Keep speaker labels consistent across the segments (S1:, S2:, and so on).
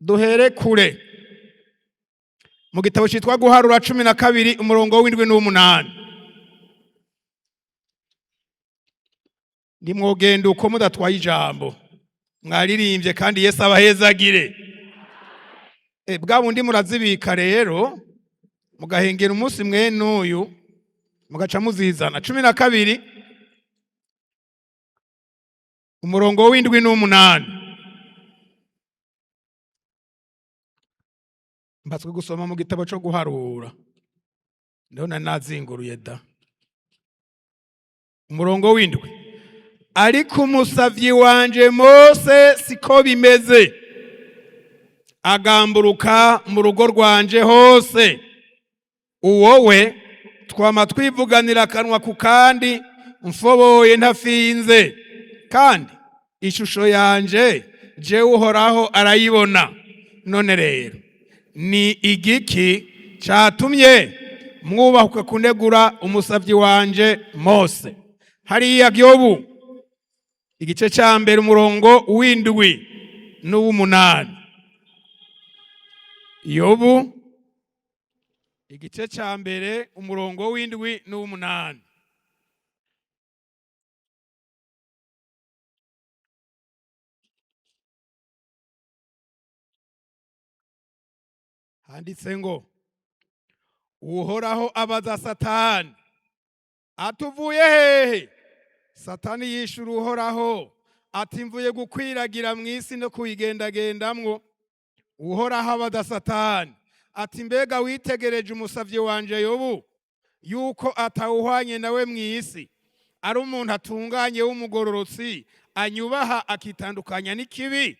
S1: Duhere kure mu gitabo cyitwa Guharura 12, umurongo w'indwi n'uw'umunani. Nimwogenda uko mudatwaye ijambo. Mwaririmbye kandi Yesu abahezagire. Bwa bundi murazibika rero, mugahengera umunsi mwene uyu, mugaca muzizana. 12, umurongo w'indwi n'umunani. Mbatswe gusoma mu gitabo cyo guharura, ndabona nazinguruye da. Umurongo w'indwi: ariko umusavyi wanje Mose siko bimeze, agamburuka mu rugo rwanje hose. Uwowe twama twivuganira akanwa ku kandi, mfoboye ntafinze, kandi ishusho yanje jewe Uhoraho arayibona. None rero ni igiki catumye mwubahuka kunegura umusavyi wanje Mose? Hariya Yobu igice ca mbere, umurongo w'indwi n'uw'umunani. Yobu igice ca mbere, umurongo w'indwi n'uw'umunani. Handitse ngo: Uhoraho abaza Satani atuvuye hehe? Satani yishura Uhoraho ati: mvuye gukwiragira mu isi no kuyigendagendamwo. Uhoraho abaza Satani ati: mbega witegereje umusavyi wanje Yobu, yuko atawuhwanye nawe mu isi, ari umuntu atunganye w'umugororotsi, anyubaha akitandukanya n'ikibi?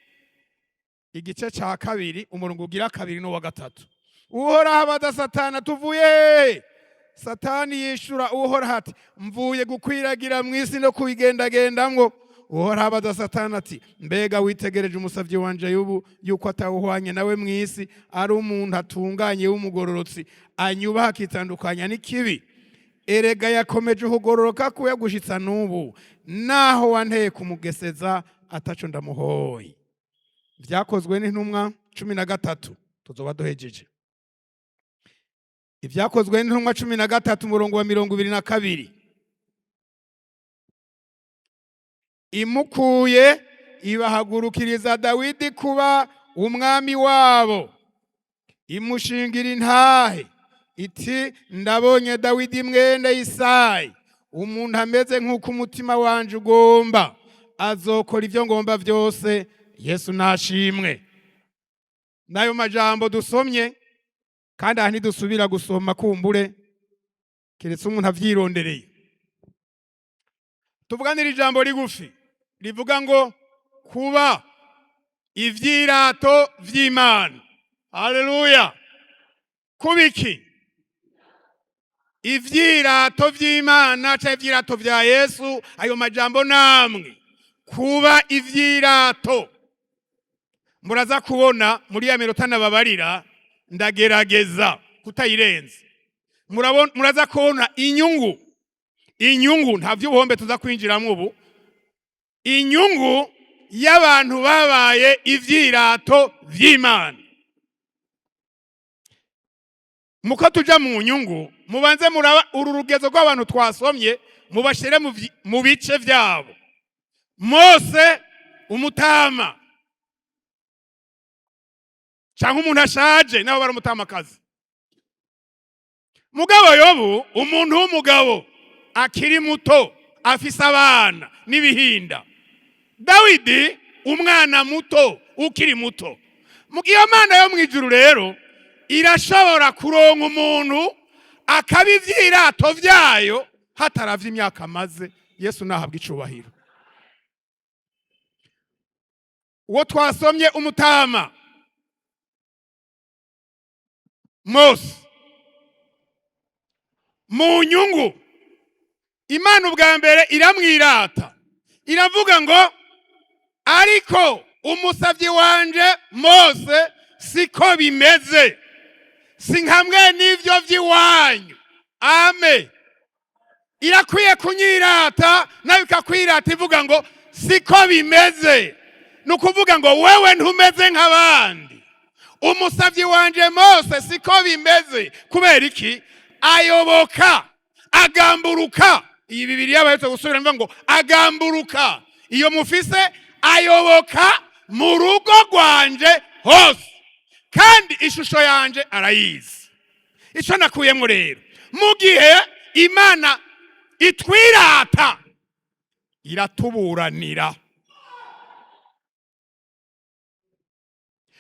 S1: Igice ca kabiri, umurongo ugira kabiri n'uwa gatatu. Uhoraho abaza Satani atuvuye hehe? Satani yishura Uhoraho ati: mvuye gukwiragira mu isi no kuyigendagendamwo. Uhoraho abaza Satani ati: mbega witegereje umusavyi wanje Yobu, yuko atawuhwanye nawe mu isi, ari umuntu atunganye w'umugororotsi, anyubaha akitandukanya n'ikibi? Erega yakomeje ukugororoka kuwe gushitsa n'ubu, naho wanteye kumugeseza ataco ndamuhoye. Vyakozwe n'intumwa 13, tuzoba duhejeje. Ivyakozwe n'intumwa 13, umurongo wa 22. Imukuye ibahagurukiriza Dawidi kuba umwami wabo, imushingira intahe iti: ndabonye Dawidi mwene Isayi, umuntu ameze nk'uko umutima wanje ugomba, azokora ivyo ngomba vyose. Yesu nashimwe. N'ayo majambo dusomye, kandi aha ntidusubira gusoma kumbure, keretse umuntu avyirondereye. Tuvuganira ijambo rigufi rivuga ngo kuba ivyirato vy'Imana. Haleluya! Kuba iki? Ivyirato vy'Imana canke ivyirato vya Yesu, ayo majambo namwe. Kuba ivyirato. Muraza kubona muri ya minota nababarira, ndagerageza kutayirenza. Muraza kubona inyungu. Inyungu nta vy'ubuhombe tuza kwinjiramwo ubu. Inyungu y'abantu babaye ivyirato vy'Imana. Muko tuja mu nyungu, mubanze muraba uru rugezo rw'abantu twasomye, mubashire mu bice vyabo. Mose umutama canke umuntu ashaje, nabo bari umutamakazi. Mugabo Yobu umuntu w'umugabo akiri muto afise abana n'ibihinda. Dawidi umwana muto ukiri muto. Mugihe Imana yo mwijuru rero irashobora kuronka umuntu akaba ivyirato vyayo hataravye imyaka amaze. Yesu nahabwa icubahiro. Uwo twasomye umutama Mose, mu nyungu Imana ubwa mbere iramwirata, iravuga ngo ariko umusavyi wanje Mose siko bimeze, si nkamwe n'ivyo vy'iwanyu. Amen. Irakwiye kunyirata nayo ikakwirata ivuga ngo siko bimeze. Ni ukuvuga ngo wewe ntumeze nk'abandi. Umusavyi wanje Mose siko bimeze. Kubera iki? Ayoboka, agamburuka. Iyi Bibiliya bahetse gusubira mvuga ngo agamburuka, iyo mufise ayoboka mu rugo rwanje hose, kandi ishusho yanje arayizi. Icyo nakuyemo rero, mu gihe Imana itwirata, iratuburanira.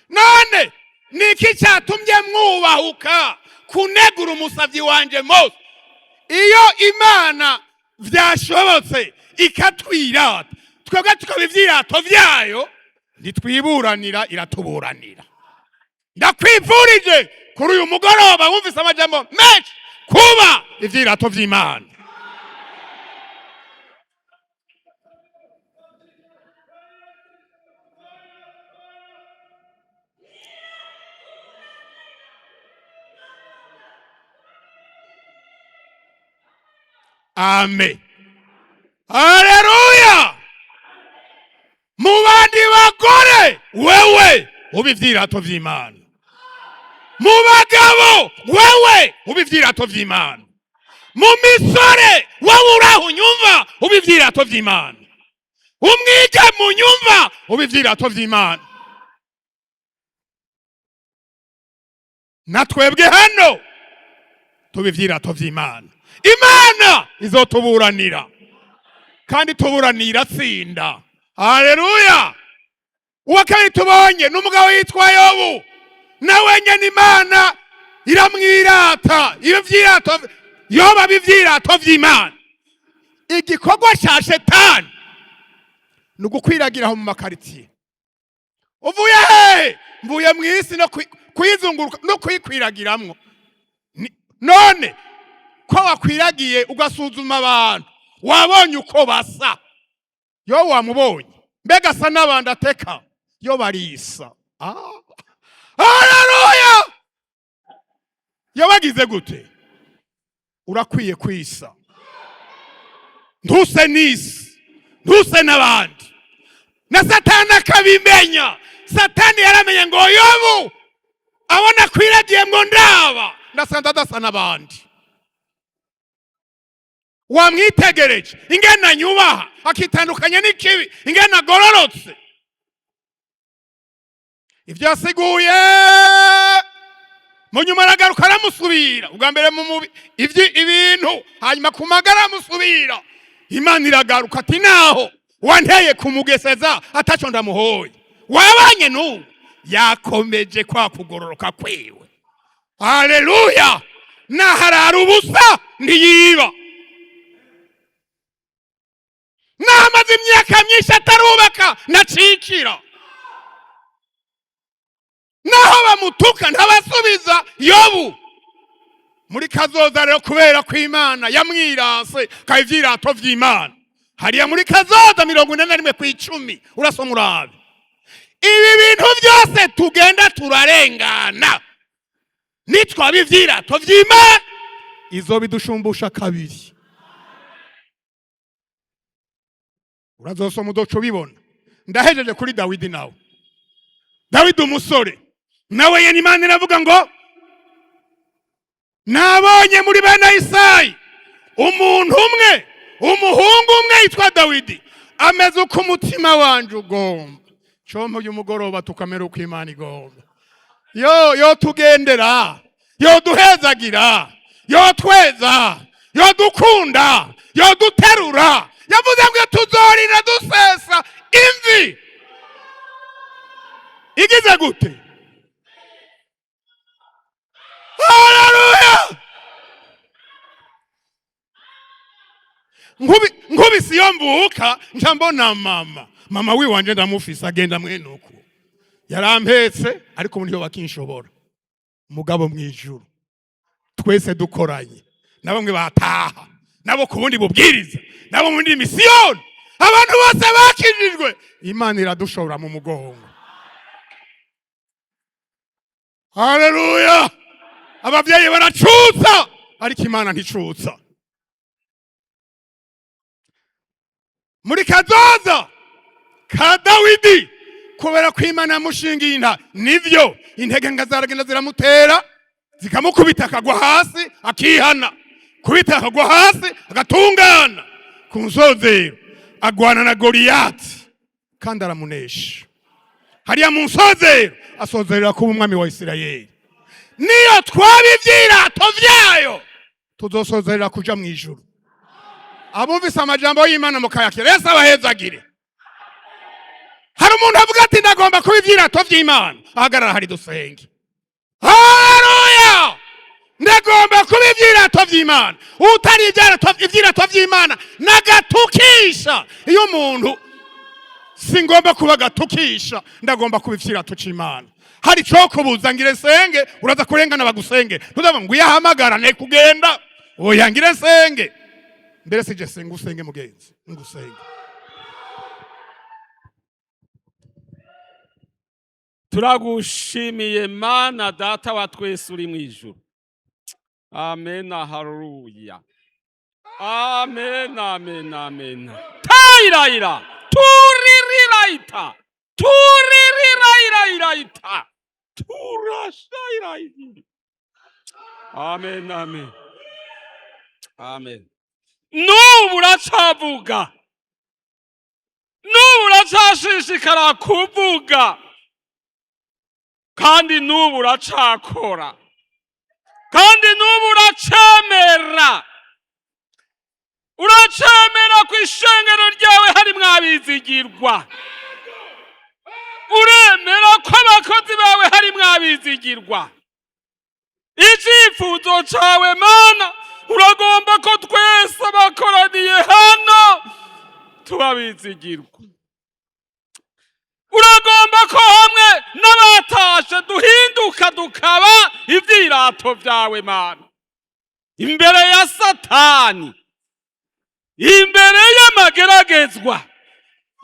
S1: None niki cyatumye mwubahuka kunegura umusavyi wanje Mose? Iyo Imana vyashobotse ikatwirata, twebwe tukaba ivyirato vyayo, ntitwiburanira, iratuburanira. Ndakwivurije kuri uyu mugoroba, wumvise amajambo menshi, kuba ivyirato vy'Imana. Amen, haleluya. Mu bandi bagore, wewe uba ivyirato vy'Imana. Mu bagabo, wewe uba ivyirato vy'Imana. Mu misore, wowe uraho unyumva, uba ivyirato vy'Imana. Umwigeme unyumva, uba ivyirato vy'Imana. Na twebwe hano tuba ivyirato vy'Imana. Imana izotuburanira, kandi tuburanira atsinda. Haleluya. Uwa kabiri tubonye ni umugabo yitwa Yobu. Nawe nyene Imana iramwirata. Iyo vyirato yoba ivyirato vy'Imana. Igikorwa ca Shetani ni ugukwiragira aho mu makaritiye. Uvuye hehe? Mvuye mu isi no kuyizunguruka no kuyikwiragiramwo. None ko wakwiragiye ugasuzuma abantu, wabonye uko basa? Yo wamubonye, mbega asa n'abandi ateka yo barisa? Ah. Haleluya! Yabagize gute? Urakwiye kwisa, ntuse n'isi, ntuse n'abandi. Na Satani akabimenya. Satani yaramenye ngo Yobu abona akwiragiye ngo ndaba ndasanze adasa n'abandi. Wamwitegereje ingene anyubaha, akitandukanya n'ikibi, ingene agororotse, ibyo yasiguye. Mu nyuma aragaruka aramusubira, ubwa mbere mu mubi ibyo ibintu, hanyuma ku magara aramusubira. Imana iragaruka ati: "Naho wanteye kumugeseza ataco ndamuhoye, wabanye n'ubu yakomeje kwa kugororoka kwiwe." Haleluya! Naharara ubusa ntiyiba, namaze imyaka myinshi atarubaka nacikira, naho bamutuka ntabasubiza. Yobu muri kazoza rero, kubera ko Imana yamwirase kaba ivyirato vy'Imana, hariya muri kazoza 41:10, urasoma urabe. Ibi bintu byose tugenda turarengana, nitwaba ivyirato vy'Imana, izo bidushumbusha kabiri. Urazosoma udoca ubibona. Ndahejeje kuri Dawidi. Nawe Dawidi umusore, nawe yene Imana iravuga ngo: "Nabonye muri bene Isayi umuntu umwe, umuhungu umwe yitwa Dawidi, ameze uko umutima wanje ugomba." Compa uyu mugoroba tukamera uko Imana igomba. Yo yo tugendera, yo duhezagira, yo tweza, yo dukunda, yo duterura. Yavuze ngo tuzorira dusesa imvi igize gute? Haleluya! Nkubise iyo mvuka, nca mbona mama. Mama wiwanje ndamufise, agenda mwene uku yarampetse, ariko ubu ntiyo bakinshobora. Mugabo mwijuru twese dukoranye na bamwe bataha nabo ku bundi bubwiriza, nabo mu yindi misiyoni, abantu bose bakijijwe, Imana iradushobora mu mugongo. Haleluya! Abavyeyi baracutsa, ariko Imana nticutsa. Muri kazoza ka Dawidi Kubera ko Imana yamushingiye inta. Nivyo, intege nga zaragenda ziramutera, zikamukubita akagwa hasi, akihana, kubita akagwa hasi, agatungana. Ku nsozero agwana na Goliyati kandi aramunesha. Hariya mu nsozero asozerera kuba umwami wa Isirayeli. Niyo twaba ivyirato vyayo, tuzosozerera kuja mu ijuru. Abumvise amajambo y'Imana mukayakira, Yesu abahezagire. Hari umuntu avuga ati: "Ndagomba kuba ivyirato vy'Imana." Ahagarara hari dusenge. Haleluya! Ndagomba kuba ivyirato vy'Imana. Utari ivyirato vy'Imana nagatukisha. Iyo umuntu, singomba kuba gatukisha, ndagomba kuba ivyirato c'Imana. Hari ico kubuza? Ngire senge, uraza kurengana bagusenge. Tuzavuga ngo uyahamagara ne kugenda. Oya, ngire nsenge. Mbere sije senga, usenge mugenzi, ngusenge.
S2: Turagushimiye Mana Data wa twese uri mu ijuru. Amen, haleluya, amen, amen, amen. Tayirayira tuririraita turirirairairaita turashayirayi. Amen, amen, amen. N'ubu uracavuga, n'ubu uracashishikara kuvuga, kandi n'ubu uracakora, kandi n'ubu uracemera, uracemera ku ishengero ryawe harimwo abizigirwa. Uremera ko abakozi bawe harimwo abizigirwa. Icyifuzo cawe Mana, uragomba ko twese abakoraniye hano tuba bizigirwa. Uragomba ko hamwe n'abatashe duhinduka tukaba ivyirato vyawe Mana, imbere ya Satani, imbere y'amageragezwa.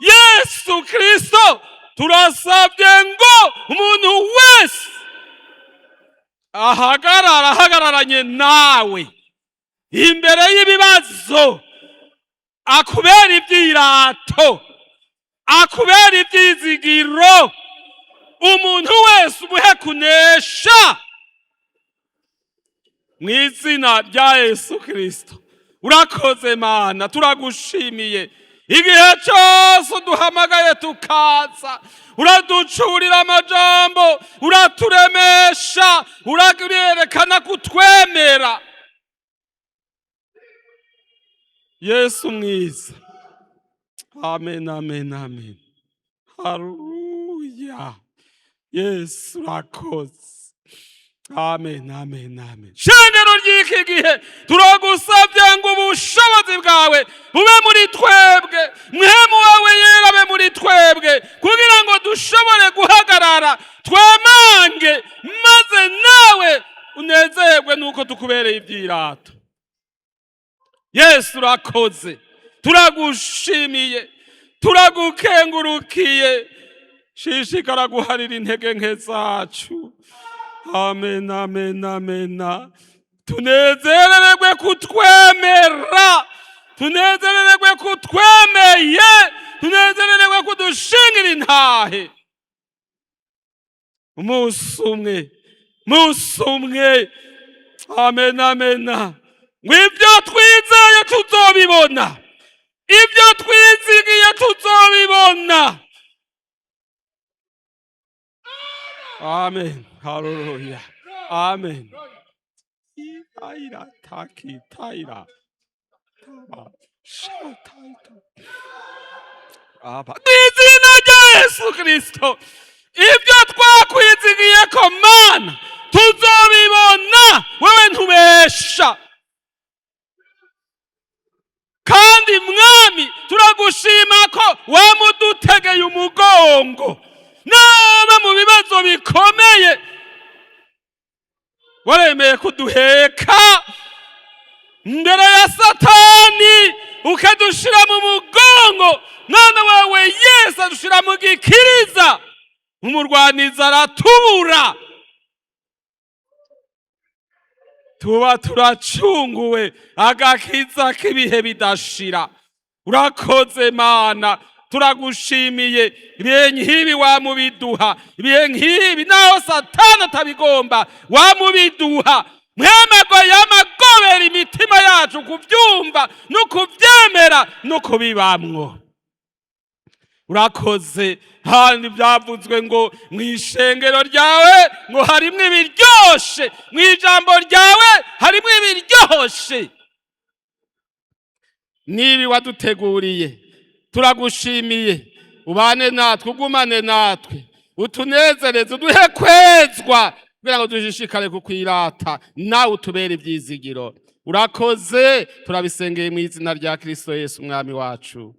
S2: Yesu Kristo, turasabye ngo umuntu wese ahagarara ahagararanye nawe imbere y'ibibazo, akubera ivyirato, akubera ivyizigiro. Umuntu wese umuhe kunesha mu izina rya Yesu Kristo. Urakoze Mana, turagushimiye. Igihe cyose uduhamagaye tukaza, uraducurira amajambo, uraturemesha, urarerekana kutwemera. Yesu mwiza, amen, amen, amen, haleluya. Yesu urakoze, amen, amen, amen. Shengero ry'iki gihe, turagusabye ngo ubushobozi bwawe bube muri twebwe, Mpwemu wawe Yera abe muri twebwe, kugira ngo dushobore guhagarara twemange, maze nawe unezerwe nuko tukubereye ibyirato. Yesu urakoze, turagushimiye, turagukengurukiye. Shishikara guharira intege nke zacu. Amen, amen, amen. Tunezererwe kutwemera, tunezererwe kutwemeye, tunezererwe kudushingira intahe. Umunsi umwe, umunsi umwe, amen, amen, ngo ibyo twizeye tuzobibona, ibyo twizigiye tuzobibona. Amen, haleluya, amen. Itaira taki taira taba shataita aba. Mw'izina rya Yesu Kristo, ibyo twakwizigiye ko Mana tuzobibona, wewe ntubesha. Kandi Mwami, turagushima ko wamudutegeye umugongo naba mu bibazo bikomeye, waremeye kuduheka mbere ya Satani, ukadushira mu mugongo. Mwana wawe Yesu adushira mu gikiriza, umurwaniza aratubura, tuba turacunguwe agakiza k'ibihe bidashira. Urakoze Mana. Turagushimiye ibihe nk'ibi wamubiduha, ibihe nk'ibi naho Satani atabigomba wamubiduha. Mwemago yamagobera imitima yacu kubyumva no kubyemera no kubibamwo. Urakoze. Handi byavuzwe ngo mu ishengero ryawe ngo harimwo ibiryoshe, mu ijambo ryawe harimwo ibiryoshe. Nibi waduteguriye, turagushimiye. Ubane natwe, ugumane natwe, utunezereze, uduhe kwezwa kugira ngo dushishikare kukwirata, nawe utubere ibyizigiro. Urakoze, turabisengeye mu izina rya Kristo Yesu umwami wacu,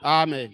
S2: amen.